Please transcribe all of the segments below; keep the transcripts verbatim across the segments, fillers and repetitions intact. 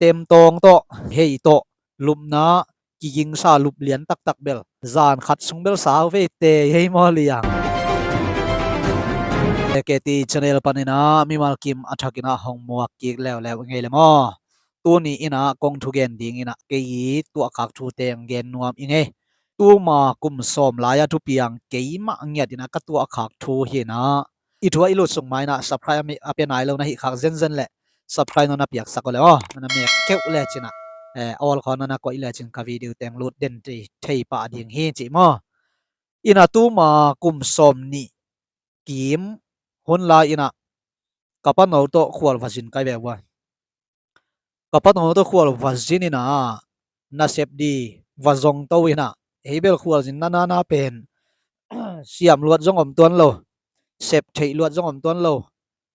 temtawng tawh, hei tawh, lupna kigingsa lup lian taktak bel zan khat sung bel sau vei te hei maw liang. K T channel paninah mimal kim a thakinah hong muak kik leuleu i ngei le maw. Tuni inah kong thugen dinginah kei i tuahkhak thute hong gen nuam i ngei. Tuma kum sawm lai-a thupiang keimah ngiatinah ka tuahkhak thu hinah i thu a i lut sung mainah subscribe a pia nai lo na hih khak zenzen leh subscribe nona piaksak aw le aw, nona mek keuh lecinah awlkhaw nona koih lecin ka video teng lut den thei pah ding hi cih maw. Inah tuma kum sawm nih kim hun lai inah ka pano tawh khual va zin kai ve ua. Ka pano tawh khual va zin inah nasep di va zong to inah hei bel khual zin nanana pen siam luat zong om tuan lo, sep theih luat zong om tuan lo.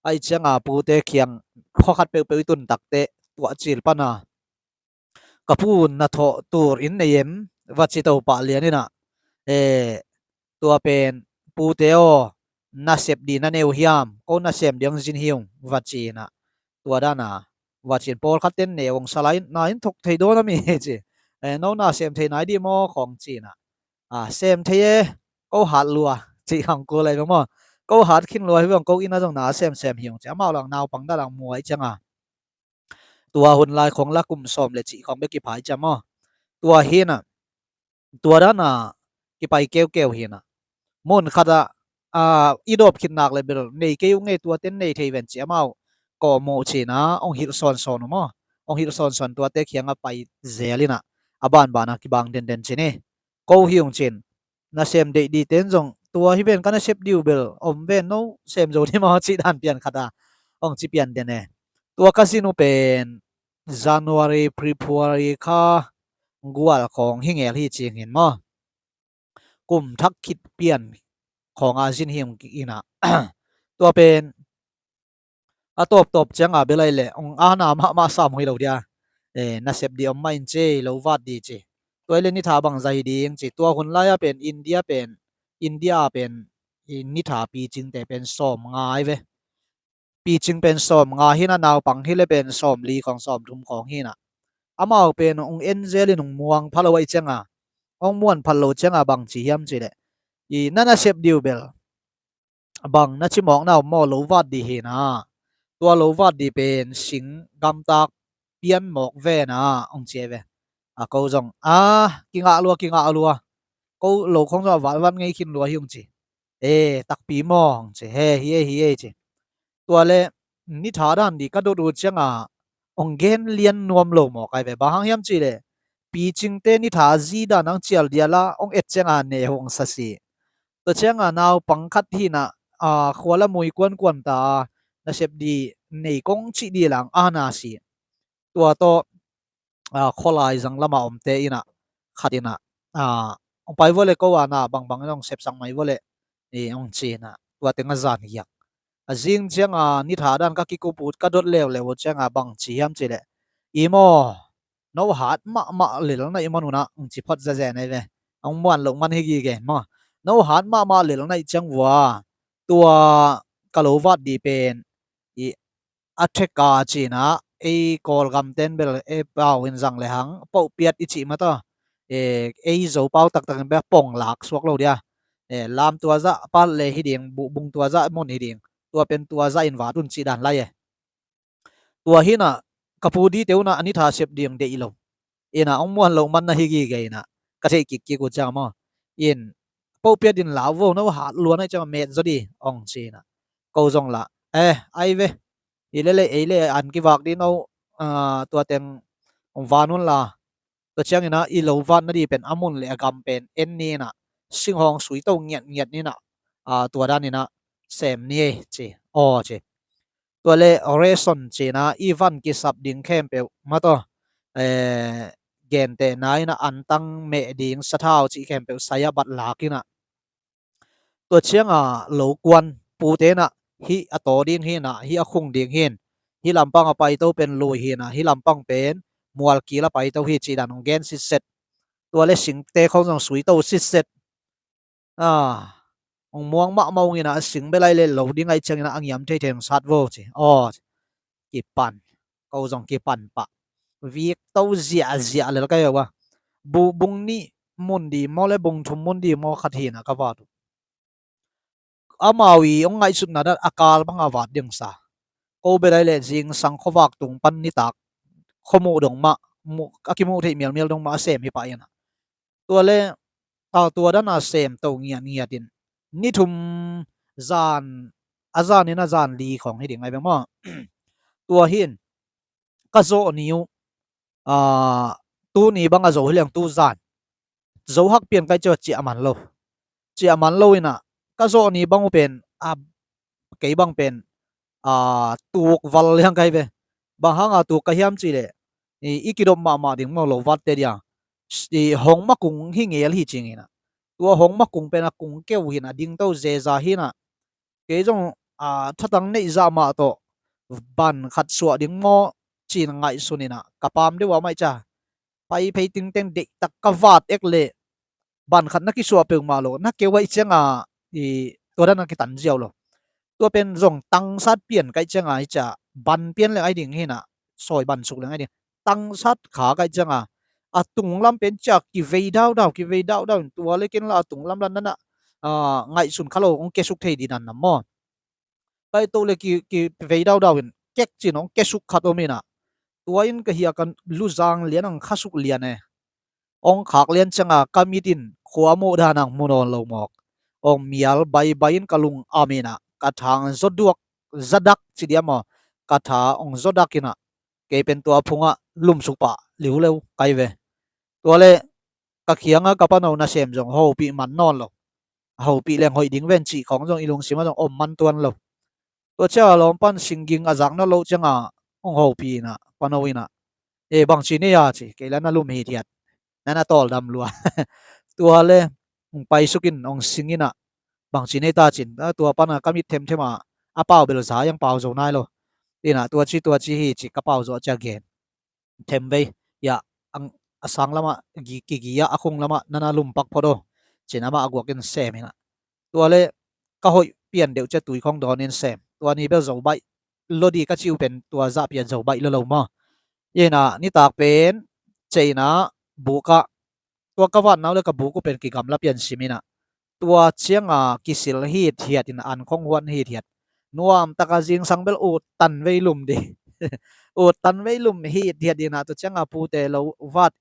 Ai cianga pute khiang khua khat peuhpeuh i tun takte tuah cil pana ka pu na thawh tur in nei em va ci to pah lian inah, e, tua pen pute aw nasep di na neu hiam, ko nasem di hong zin hi ung va ci inah tua dana va cin pawlkhat ten neu hong sa lai na in thuk thei dawn a mi ci. E, no nasem thei nai di maw khawng ci inah, a, sem thei e, ko hat lua ci khang kul ai maw. Ko hat khin lua hi vang ko ina zong na semsem hi ung ci, amau lang naupang dalang muai cianga tua hun lai khong la kum sawm le cih khong bek kiphai ciam aw. Tua hinah tua dana kipai keukeu hinah mun khatah, a, i dawp khitnak le bel nei kei ung e, tua ten nei thei ven ci amau kawhmuh cinah hong hilh sawnsawn uh maw. Hong hilh sawnsawn tuate khiangah pai zel inah a banbanah kibang denden ci ni. Ko hi ung cin nasem deih dite in zong tua hi ven ka nasep diu bel om ven, no sem zo di maw cih dan pian khata hong ci pian den e. Tua ka zin uh pen January, February kha gual khawng hi ngel hi cing hin maw. Kum thak khit pian khawngah zin hi ung inah tua pen a tawptawp cianga bel ai le hong ana mahmah sam hoi lo dia. E, nasep di om mah in ci, lo vat di ci. Tua ai le nitha bangza hi ding ci. Tua hun lai-a pen India pen, India pen i nitha picingte pen sawm nga ai ve. Picing pen sawm nga hinah naupang hi le pen sawm li khawng sawm thum khawng hinah amau pen hong en zel in hong muang pha lo ai cianga, hong muan pha lo cianga bang ci hiam ci le i na nasep diu bel bang na cimawkna om maw, lo vat di hinah. Tua lo vat di pen sing gamtak pian mawk vena hong ci ai ve. A ko zong a kingah lua, kingah lua. Ko lo khong zong a vatvat ngei khin lua hi hong ci. E, takpi maw hong ci, he hi ei, hi ei ci. Tua le nitha dan di ka dot uh cianga hong gen lian nuam lo mawk ai ve. Bang hang hiam ci le picingte nitha zi dan hong cial diala hong et cianga ne hong sa si. Tua cianga naupang khat hinah, a, khuala mui kuankuan ta nasep di nei kong cih di lang ana si. Tua tawh, a, khualai zang lama omte inah khat inah, a, hong pai vua le ko ana bangbang in hong sepsak mai vua le i hong ci inah tua teng a zan hiak. A zing cianga nitha dan ka kikup uh ka dot leuleu uh cianga bang ci hiam ci le i maw, no hat mahmah lel na i man unah hong ci phot zazen ai ve. Hong muan loh man hi gige maw. No hat mahmah lel na i ciang vua tua ka lo vat di pen i a theka cinah ei Kawlgam ten bel ei pau in zang le hang pohpiat i cih mata, e, ei Zopau taktak in bel pong lak suak lo dia. E, lam tua zah pal le hi ding, buhbung tua zah mun hi ding, tua pen tua zah in vat un cih dan lai e. Tua hinah ka pu dite unah a nitha sep ding deih lo. Inah hong muan loh man na hi gige inah ka theih kikkik uh ciang maw. In pohpiat in lau vo, no hat luan ai ciang met zaw di hong ci inah ko zong lah, e, ai ve. I lele ei le an kivak di no, a, tua teng hong van un la. Tua cianginah i lo vat na di pen a mun le a gam pen en ni inah singhawng sui to ngiatngiat ninah, a, tua daninah sem ni ei ci. Aw ci. Tua le ration cinah i van kisap ding khempeuh mataw, e, gentehna inah antang meh ding sathau cih khempeuh sai a bat lak inah tua cianga lo kuan pute inah hih a taw ding hinah hih a khung ding hin, hih lampang a paito pen lui hinah hih lampang pen mualkil a paito hi cih dan hong gen sitset. Tua le singte khong zong sui to sitset. A, hong muang mahmah ung inah a sing belai le lo ding ai cianginah a ngiam theithei hong sat vo ci. Aw, kipan. Ko zong kipan pah. vik to ziahziah lel ka hi uh a. Bung nih mun di maw le bung thum mun di maw khat hi na ka vat uh. Amau i hong ngaihsutna dan a kal banga vat ding sa. Ko bel ai le zingsang khuavak tung pan nitak khuamuh dong mah, a kimuh theih mialmial dong mah a sem hi pah hi na. Tua le tua dan a sem to ngiatngiat in ni thum zan, a zan in a zan li khawng hi ding ai beng maw. Tua hin ka zawh ni uh, tuni bang a zo hi leng tu zan zo hak pian kai ciah ciah man lo. Ciah man lo in a ka zawh ni bang uh pen a kei bang pen a tuk val liang kai ve. Bang hanga tuk ka hiam ci le i kidop mahmah ding maw lo vatte dia. I hong makung hi ngel hi cing in a. Tua hong makung pen a kung keu hi na ding to zeza hi na. Kei zong a thatang neih zah mah tawh ban khat suah ding maw cin ngaihsun in a ka pam deuh a mai ca. Pai phei tingteng deihtak ka vat ek le ban khat na kisuah peuhmah lo na keu aih cianga i tua dan a kitan ziau lo. Tua pen zong tangsat pian kaih cianga hi cia ban pian leng ai ding hi na sawi ban suk leng ai ding. Tangsat kha kaih cianga a tunglam pen cia kivei daudau kivei daudau in tua le ken la a tunglam la nana ngaihsun kha lo hong kesuk thei dinan na maw. Kaih to le kivei daudau in kek cin hong kesuk khat om in a tua in ka hia ka luzang lian ang khasuk lian e. Ong khak lian cianga ka mit in khua muh dan ang mu nawn lo mawk. Ong mial baibai in ka lung am in a ka thang zaw duak zadak ci dia maw ka tha ong zaw dak in a kei pen tua phungah lumsuk pah liuleu kai ve. Tua le ka khianga ka pano nasem zong hopih man nawn lo. Hopih leng hoih ding ven cih khawng zong i lungsim a zong om man tuan lo. Tua cia lawm pan singging a zak na loh cianga hong hopih in a pano in a e bangci nei a ci kei la na lum hithiat na na tawldam lua. Tua le hong paisuk in hong sing in a bangci nei ta cin tua pana ka mit themthem a a pau bel za iang pau zo nai lo. In a tua ci tua ci hi ci ka pau zawh cia gen themvei ia a sang lamah kigia a khung lamah nana lumpak phot aw cin amah a guakin sem in a tua le ka hoih pian deuh cia tui khawng dawnin sem tua ni bel zo baih lo di ka ci uh pen tua zah pian zo baih lo lo maw. Ina nitak pen ceina bukah tua ka vat nau le ka buk uh pen kigamla pian sim in a tua cianga kisil hithiat in an khong huan hithiat nuam taka zingsang bel ut tan vei lum di. Ut tan vei lum hithiat in a tua cianga pute lo vat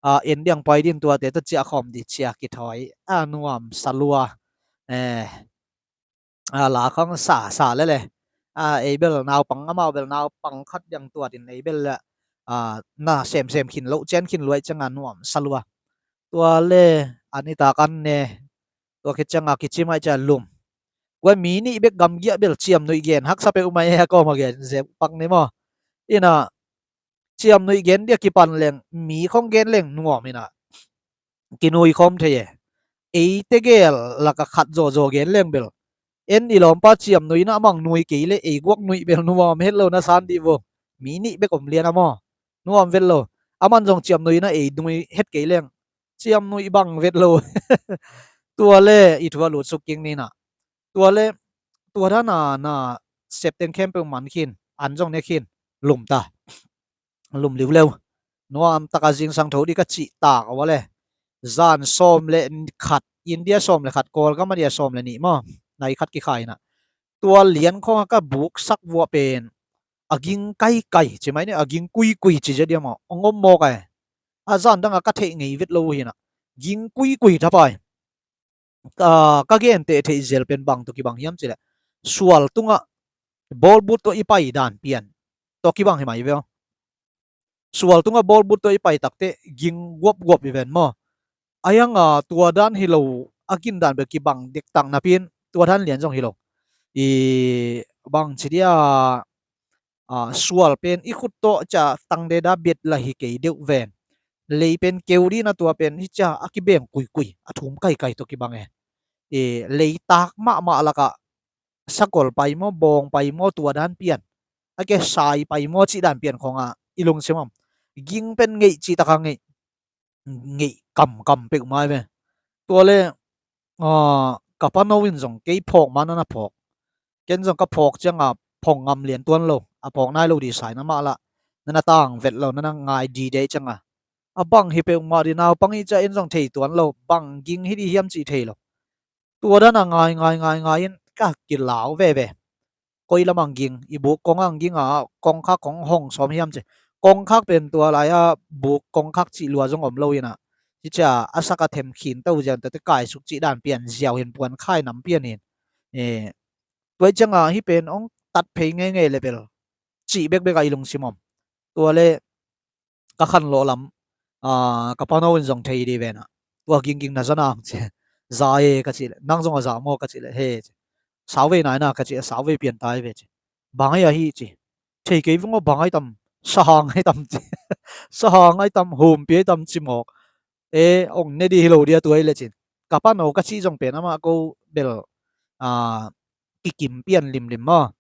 a en diang pai din tuate tua ciah khawm di cia kithawi a nuam salua. Eh, a la khang sa sa lele a ei bel naupang amau bel naupang khat diang tuat in ei bel le a na semsem khin lo cian khin luai cianga nuam salua. Tua le a nitak an ne tua khit cianga kici mai cia lum. Kua mi nih bek gamgiah bel ciam nuih gen haksa peuh mai e a kawm a gen zep pak ni maw. Ina ciam nuih gen dia kipan leng mi khong gen leng nuam ina kinui khawm thei e. Ei tegel laka khat zawzaw gen leng bel en i lawmpa ciam nuihna amang nui kei le ei guak nuih bel nuam het lo na san dih vo. Mi nih bek om lian a maw nuam vet lo. Aman zong ciam nuihna ei nui het kei leng ciam nuih bang vet lo. Tua le i thu a lut suk king nina tua le tua dana na septeng khempeuh man khin an zong ne khin lum ta. Lum liuleu nuam taka zingsang tho di ka cih tak a le zan sawm le khat India sawm le khat Kawlgam a dia sawm le nih maw nai khat kikhaina tua lian khawng a ka buk sak vuah pen a ging kaikai ci mai ni a ging kuikui ci zia dia maw a ngom mawk ai. A zan danga ka theih ngei vet lo hina ging kuikui thapai. Ka gente theih zel pen bang tawh kibang hiam cileh sual tungah bawlbut tawh i pai dan pian tawh kibang hi mai veo. Sual tungah bawlbut tawh i pai takte ging guapguap i ven maw. A hianga tua dan hi lo a gindan bel kibang dektak napin tua dan lian zong hi lo. I bang ci dia a sual pen i khut tawh ca tangdeda bet la hi kei deuh ven. Lei pen keu dina tua pen hi ca a kibeng kuikui a thum kaikai tawh kibang e. I leitak mahmah lakah sakol pai maw bawng pai maw tua dan pian a ke sai pai maw cih dan pian khawnga i lungsim am ging pen ngeih cih taka ngeih ngeih kamkam peuh mai ve. Tua le ka pano in zong kei phawk ma nana phawk ken zong ka phawk cianga phawk ngam lian tuan lo a phawk nai lo di sai na mah lah na tang vet lo, na na ngai dide cianga, a bang hi peuhmah di, naupang i ciah in zong thei tuan lo, bang ging hi di hiam cih thei lo. Tua dana ngai ngai ngai ngai in ka kilau veve. Koi lamang ging, i buk kong ang ging a, kongkhak kong hong sawm hiam ci. Kongkhak pen tua lai-a buk kongkhak cih lua zong om lo ina, hi cia a sak a them khin to zian tate kaisuk cih dan pian ziau hin puan khai nam pian in. E, tua i cianga hi pen ong tat phei ngeingei le bel cih bekbek a i lungsim om. Tua le ka khanlawh lam, a, ka pano in zong thei di vena, tua gingging na za nang ci. Za e ka cih le, nang zong a za maw ka cih le, he ci. Sau vei naina ka cih, sau vei pian tai ve ci. Bang ai ahi ci. Thei kei vung aw, bang ai tam, sahang ai tam ci. Sahang ai tam, humpi ai tam ci mawk. E, ong ne di hi lo dia tua i le cin. Ka pano ka cih zong pen amah ko bel, a, kikim pian limlim maw.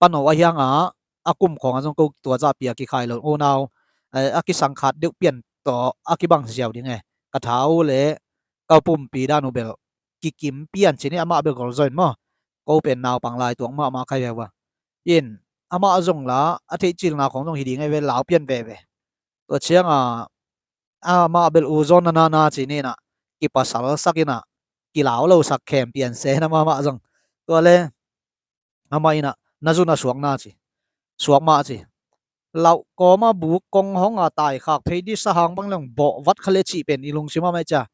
Pano a hianga a kum khawnga zong ko tua zahpi a kikhai lo unau, a kisang khat deuh pian tawh a kibang ziau ding e. Ka tha uh le ka pumpi dan uh bel kikim pian cin hi, amah bel gol zaw in maw. Ko pen naupang lai tuak mahmah khai ve ua. In amah zong la a theih cilna khawng zong hi ding e ve, lau pian veve. Tua cianga amah bel u zawn na na na ci nina, kipasal sak ina, kilau lo sak khem pian se na mahmah zong. Tua le amah ina, na zun a suak na ci. Suak mah ci. Lauh kawma buk kong hong a tai khak phei di, sahang bang leng bawh vat kha le cih pen i lungsim a mai cia.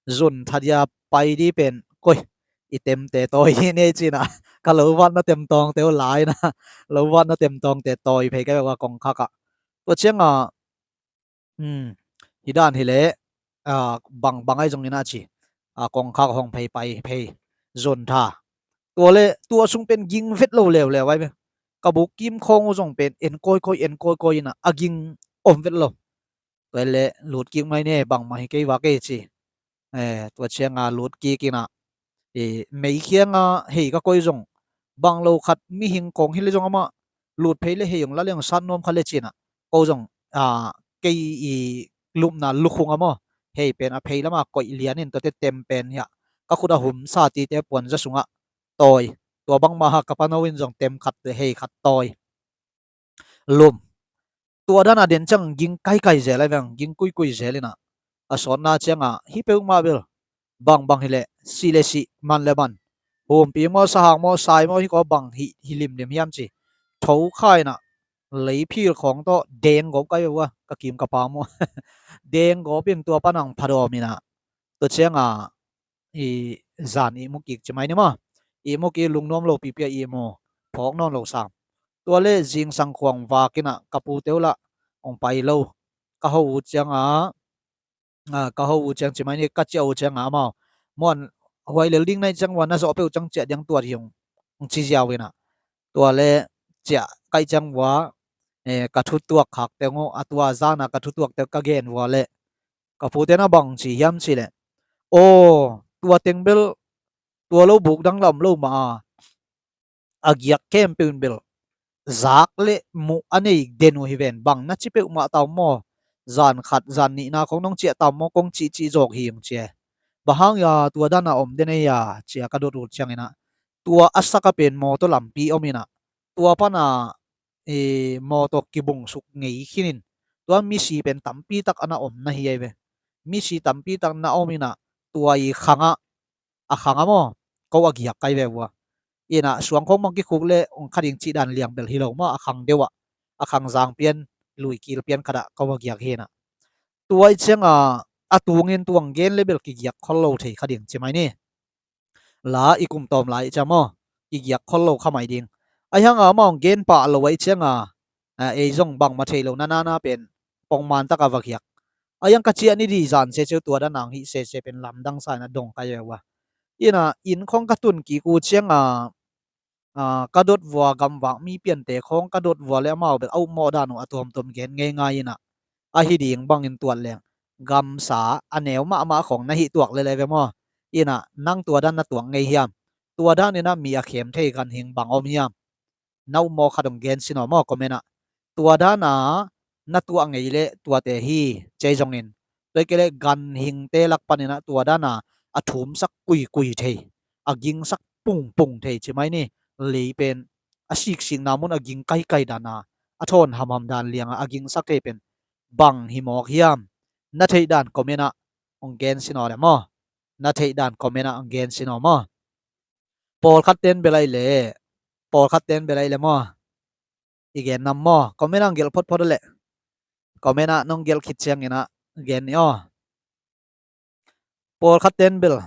Zun thadia pai di pen koi, i temte tawi hi ne cina. Ka lo vat na tem tawngte uh lai na. Lo vat na tem tawngte tawi phei ka bek a kongkhak ah. Tua cianga hi dan hileh, a, bang, bang ai zong ina ci. A, kongkhak hong phei pai phei zon tha. Tua le tua sung pen ging vet lo leuleu ai ve. Ka buk kim khawng uh zong pen en kawikawi, en kawikawi ina a ging om vet lo. Tua le lut kik mai ne, bangmah hi kei vak ei ci. E, tua cianga lut kik ina, e, mei khianga hei ka koi zong bang lo khat mihing kong hi le zong amah lut phei le hei ong la le ong sat nuam kha le cina. Ko zong, a, kei i lupna lukhung a maw, hei pen a phei lama koih lian in tuate tem pen hiah ka khut a hum sa tite puanza sungah tawi. Tua bangmah ha ka pano in zong tem khat le hei khat tawi. Lum. Tua dana den ciang ging kaikai zel ai veng, ging kuikui zel ina. A sawtna cianga hi peuhmah bel, bangbang hileh si le si, man le man, humpi maw, sahang maw, sai maw, hi kaw bang hi, hi limlim hiam ci. Tho kha ina, leiphil khawng tawh deng gawp kai ve ua, ka kim ka pam uh. Deng gawp in tua pan ang phadawm ina. Tua cianga i zan i mu kik ci mai ni maw. I mu kik, lungnuam lo pipi a i mu, phawk nawn lo sam. Tua le zingsang khuang vak ina ka pute uh lah ong pai lo. Ka ho uh cianga, a, ka ho uh ciang ci mai ni, ka ciah uh cianga amau, muan huai lel ding nai ciang ua na zawh peuh ciang ciah diang tuat hi ung, ong ci ziau ina. Tua le ciah kaih ciang ua, e, ka thutuak khak teng uh, a tua zana ka thutuak teng ka gen ua le ka pute na bang ci hiam ci le, aw, tua teng bel tua lo buk dang lam lo ma a, a giak khempeuh in bel zak le muh a nei den uh hi ven, bang na ci peuhmah tam maw, zan khat zan nihna khong nong ciah tam maw, kong cihcih zawk hi ung ci e. Bang hang ia tua dana om den ei a cia ka dot uh ciang ina, tua a sak a pen mawtaw lampi om ina, tua pana, e, mawtaw kibungsuk ngei khinin, tua misi pen tampi tak ana om na hi ai ve. Misi tampi tak na om ina, tua i khanga, a khanga maw, ko a giak kai ve ua. Ina suang khong mang kikhuk le ong kha ding cih dan liang bel hi lo maw, a khang deuh ah, a khang zang pian, lui kil pian khat ah ko a giak hi ina. Tua i cianga a tungin tuang gen le bel kigiak khol lo thei kha ding ci mai ni. La i kum tawm lai i ciang maw, kigiak khol lo kha mai ding. A hianga maw gen pah lo a i cianga, a, ei zong bangmah thei lo na nana pen pongman taka va giak. A hiang ka ciah ni di zan sese tua dana ong hih sese pen lamdang sa ina dong kai ve ua. Ina inn khong ka tun kik uh cianga, a, ka dot vua gamvak mi piante khong ka dot vua le amau bel a upmawh dan uh a tuamtuam gen ngei ngai ina. Ahi ding bangin tuat leng gamsa a neu mahmah khong na hih tuak lele ve maw. Ina nang tua dan na tuak ngei hiam? Tua dan ina mi a khem thei ganhing bang om hiam? Na upmawh khat ong gen sin aw maw comment ah. Tua dana na tuah ngei le tuate hi cei zongin, tua i kei le ganhingte lak panina tua dana a thumsak kuikui thei, a gingsak pungpung thei ci mai ni. Lei pen a siksikna mun a ging kaikai dana a thawn hamham dan liangah a gingsak thei pen bang hi mawk hiam? Na theih dan comment ah hong gen sin aw le maw. Na theih dan comment ah hong gen sin aw maw. Pawlkhat ten bel ai le, pawlkhat ten bel ai le maw. I gen nam maw. Comment ah hong gelh photphot le. Comment ah nong gelh khit ciangin ah gen ni aw. Pawlkhat ten bel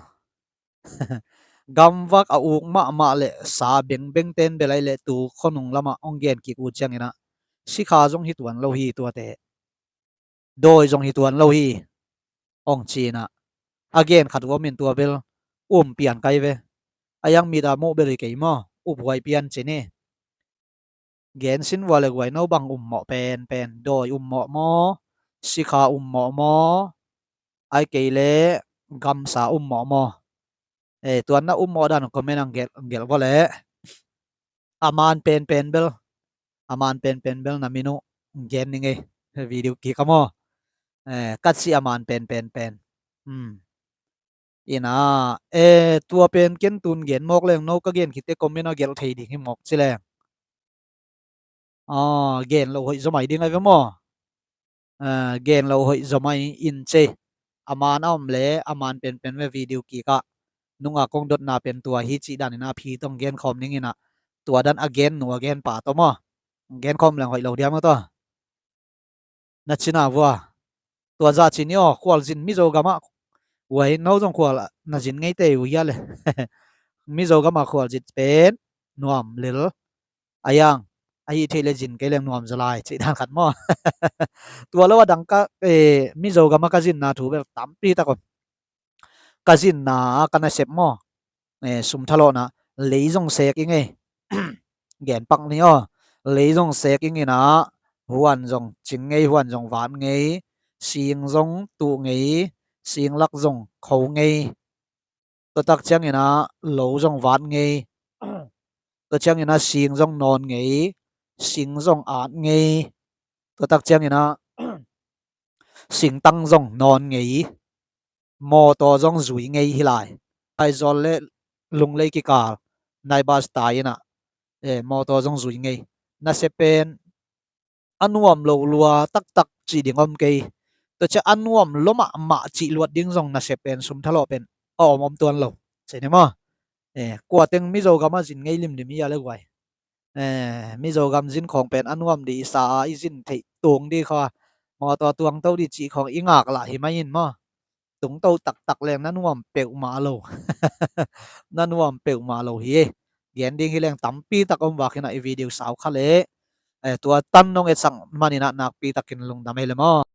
gamvak a uk mahmah le sa bengbeng ten bel ai le tu khuanung lamah hong gen kik uh ciangin ah sikha zong hi tuan lo hi tuate. Dawi zong hi tuan lo hi hong ci-in ah a gen khat uh om in tua bel um pian kai ve. A iang mit a muh bel hi kei maw. Uphuai pian ci ni. Gen sin vua le guai, no bang um mawh penpen? Dawi um mawh maw? Sikha um mawh maw? Ai kei le gamsa um mawh maw? Eh, tuan na um mawh dan comment ah hong gelh, hong gelh vua le. A man penpen bel, a man penpen bel na min uh hong gen ni ngei. Video kik a maw. Eh, ka cih a man penpen pen. Hmm. Ina, eh, tua pen ken tun gen mawk leng, no ka gen khitte comment ah gelh thei ding hi mawk ci leng. Ah, gen lo hoih zaw mai ding ai ve maw. Ah, gen lo hoih zaw mai in ci. A man a om le a man penpen ve, video kik ah nunga kong dotna pen tua hi cih danin a phi tawh hong gen khawm ning in ah, tua dan a gen nu a gen pa tawh maw. Hong gen khawm leng hoih lo diam maw tua. Na cina vua. Tua zah ci ni aw, khualzin Mizo gamah. Uai, no zong khual na zin ngei tei uh hia le. Mizo gamah khualzin pen nuam lel. A iang, a hih theih le zin kei leng nuam zaw lai cih dan khat maw. Tua lo a dang ka, eh, Mizo gamah ka zinna thu bel tampi tak om. Ka zinna, ka nasep maw. Eh, sum thalawhna, lei zong sek ing ei. Gen pak ni aw. Lei zong sek ing in ah, huan zong cing ngei, huan zong vat ngei, sing zong tuh ngei, sing lak zong kho ngei. Tua tak ciangin ah lo zong vat ngei. Tua ciangin ah sing zong nawn ngei, sing zong at ngei. Tua tak ciangin ah singtang zong nawn ngei, mawtaw zong zui ngei hi lai. Aizawl le Lunglei kikal Naibas tai in ah, eh, mawtaw zong zui ngei. Nasep pen a nuam lo lua taktak cih ding om kei. Tua ciah a nuam lo mahmah cih luat ding zong nasep pen sum thalawh pen a om om tuan lo. Ci ni maw. Eh, kua teng Mizo gamah zin ngei limlim hi a le guai. Eh, Mizo gam zin khawng pen a nuam dih i sa a i zin theih tung dih kha. Mawtaw tuangto dih cih khawng i ngak lah hi mai in maw. Tungto taktak leng na nuam peuhmah lo. Na nuam peuhmah lo hi. Gen ding hi leng tampi tak om vak in ah i video sau kha le. Eh, tua tan nong etsak manin ah nakpi takin lungdam ei le maw.